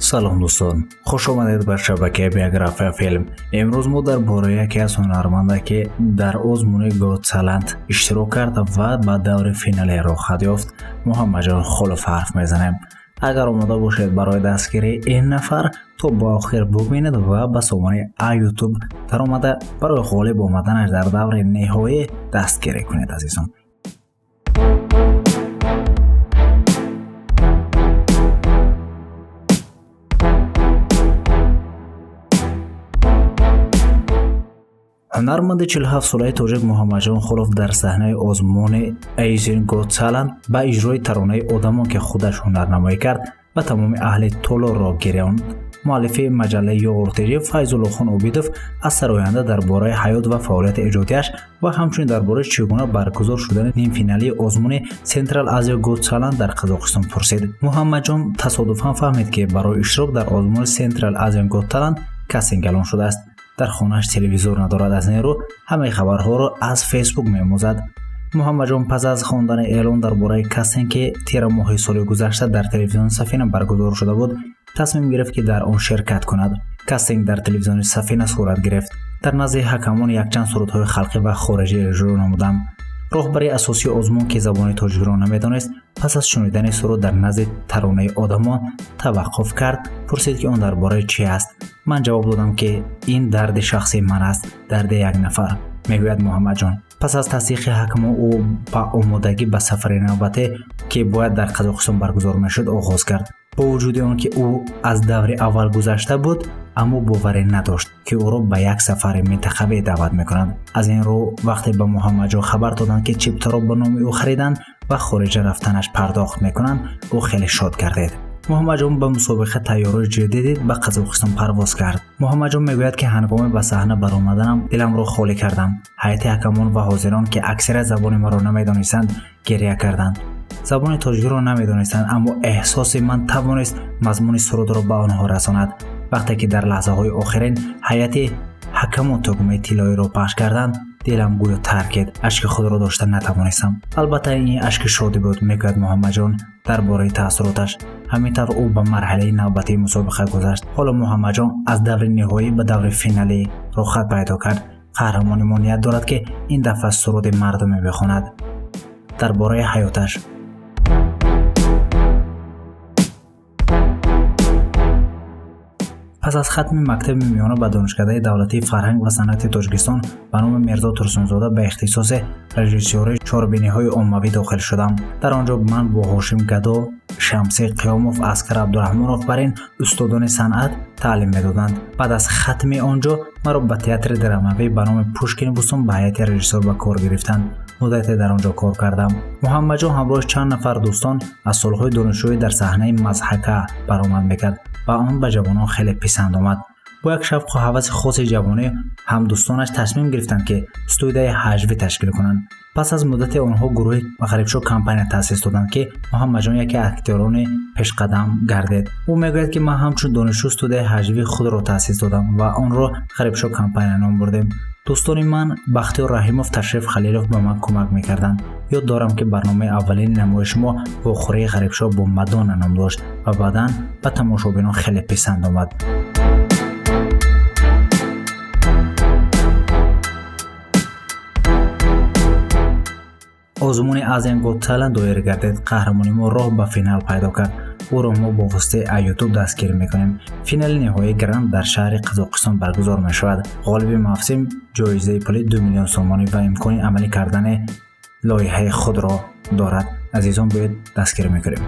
Салом дӯстон, хуш омадед ба шабакаи Биография Филм. Имрӯз мо дар бораи яке аз ҳунарманда, ки дар озмуни Got Talent иштирок кард ва ба даври финале роҳхат ёфт, Муҳаммадҷон Холов ҳарф мезанем. Агар омода бошед барои дастгирии ин нафар, то ба охир бубинед ва ба сомонаи YouTube даромада барои ғолиб омаданаш дар даври ниҳоӣ дастгирӣ кунед, азизон. Ҳунарманди 47-солаи тоҷик Муҳаммадҷон Холов дар саҳнаи озмуни Asian Got Talent ба иҷрои таронаи одамон, ки худаш ҳунарнамоӣ кард, ба тамоми аҳли толорро гирёнд. Муаллифи маҷаллаи ЮРТЖ Файзуллохон Обидов аз сароянда дар бораи ҳаёт ва фаъолияти эҷодиаш ва ҳамчунин дар бораи чӣ гуна баргузор шудани нимфиналии озмуни Central Asia Got Talent дар Қазоқистон пурсид. Муҳаммадҷон тасодуфан фаҳмид, ки барои иштирок дар озмуни Central Asian Got Talent кастинг эълон шудааст. Дар хонааш телевизор надорад, аз ин рӯ ҳамаи хабарҳоро аз Фейсбук меомӯзад. Муҳаммадҷон пас аз хондани эълон дар бораи кастинг, ки тирамоҳи соли гузашта дар телевизиони Сафина баргузор шуда буд, тасмим гирифт, ки дар он ширкат кунад. Кастинг дар телевизиони Сафина сурат гирифт. Дар назди ҳакамон якчанд сурудҳои халқӣ ва хориҷӣ иҷро намудам. Роҳбари асосии озмун, ки забони тоҷикиро намедонист, пас аз шунидани суруд дар назди таронаи одамон таваққуф кард, пурсид, ки он дар бораи чӣ аст. Ман ҷавоб додам, ки ин дарди шахсии ман аст, дарди як нафар, мегӯяд Муҳаммадҷон. Пас аз тасдиқи ҳакмо ӯ ба омодагӣ ба сафари навбатӣ, ки бояд дар Қазоқистон баргузор мешуд, оғоз кард. Бо вуҷуди он ки ӯ аз даври аввал гузашта буд, аммо боварӣ надошт, ки ӯро ба як сафари минтақавӣ даъват мекунанд. Аз ин рӯ вақте ба Муҳаммадҷон хабар доданд, ки чиптаро ба номи ӯ хариданд ва хориҷа рафтанаш пардохт мекунанд, ӯ хеле шод гардид. Муҳаммадҷон ба мусобиқа тайёрии ҷиддӣ дид, ба Қазоқистон парвоз кард. Муҳаммадҷон мегӯяд, ки ҳангоми ба саҳна баромаданам диламро холӣ кардам. Ҳайати ҳакамон ва ҳозирон, ки аксарият забони маро намедонистанд, гиря карданд. Забони тоҷикиро намедонистанд, аммо эҳсоси ман тавонист мазмуни сурудро ба онҳо расонад. Вақте ки дар лаҳзаҳои охирин ҳайати ҳакамон тугмаи тиллоиро пахш карданд, дилам гӯё таркид, ашки худро дошта натавонистам. Албатта, ин ашки шодӣ буд, мегӯяд Муҳаммадҷон дар бораи таассуроташ. Ҳамин тавр ӯ ба марҳилаи навбатии мусобиқа гузашт. Ҳоло Муҳаммадҷон аз даври ниҳоӣ ба даври финалӣ роҳхат пайдо кард. Қаҳрамони мо ният дорад, ки ин дафъа суруди мардуме бихонад. Дар бораи ҳаёташ. Пас аз хатми мактаби миёна ба Донишкадаи давлатии фарҳанг ва санъати Тоҷикистон ба номи Мирзо Турсунзода ба ихтисоси режиссёрии чорабиниҳои оммавӣ дохил шудам. Дар он ҷо ман бо Ҳошим Гадо, Шамсӣ Қиёмов, Аскар Абдураҳмонов бар ин устодони санъат таълим медоданд. Баъд аз хатми он ҷо маро ба театри драмавӣ ба номи Пушкини Бӯстон ба ҳайати режиссёр ба кор гирифтанд. Муддате дар он ҷо кор кардам. Муҳаммадҷон ҳамроҳи чанд нафар дӯстон аз солҳои донишҷӯӣ дар саҳнаи мазҳака баромад мекард ва он ба ҷавонон хеле писанд омад. Бо як шавқу ҳаваси хоси ҷавонӣ ҳамдӯстонаш тасмим гирифтанд, ки студияи ҳаҷвӣ ташкил кунанд. Пас аз муддате онҳо гурӯҳи Ғарибшоҳ компания таъсис доданд, ки Муҳаммадҷон яке аз актёрони пешқадам гардид. Ӯ мегӯяд, ки ман ҳамчун донишҷӯ студияи ҳаҷвии худро таъсис додам ва онро Ғарибшоҳ компания ном бурдем. Дӯстони ман Бахтиёр Раҳимов, Ташриф Халилов ба ман кӯмак мекарданд. Ёд дорам, ки барномаи аввалини намоиши мо «Вохӯрии Ғарибшоҳ бо Мадонна» ном дошт ва баъдан ба тамошобинон хеле писанд омад. Озмуни Asian Got Talent доир гардид. Қаҳрамони мо роҳ ба финал пайдо кард. Ӯро мо бо воситаи YouTube дастгирӣ мекунем. Финали ниҳоии гранд дар шаҳри Қазоқистон баргузор мешавад. Ғолиби мавсим ҷоизаи пули 2 миллион сомонӣ ва имкони амалӣ кардани лоиҳаи худро дорад. Азизон, биёед дастгирӣ мекунем.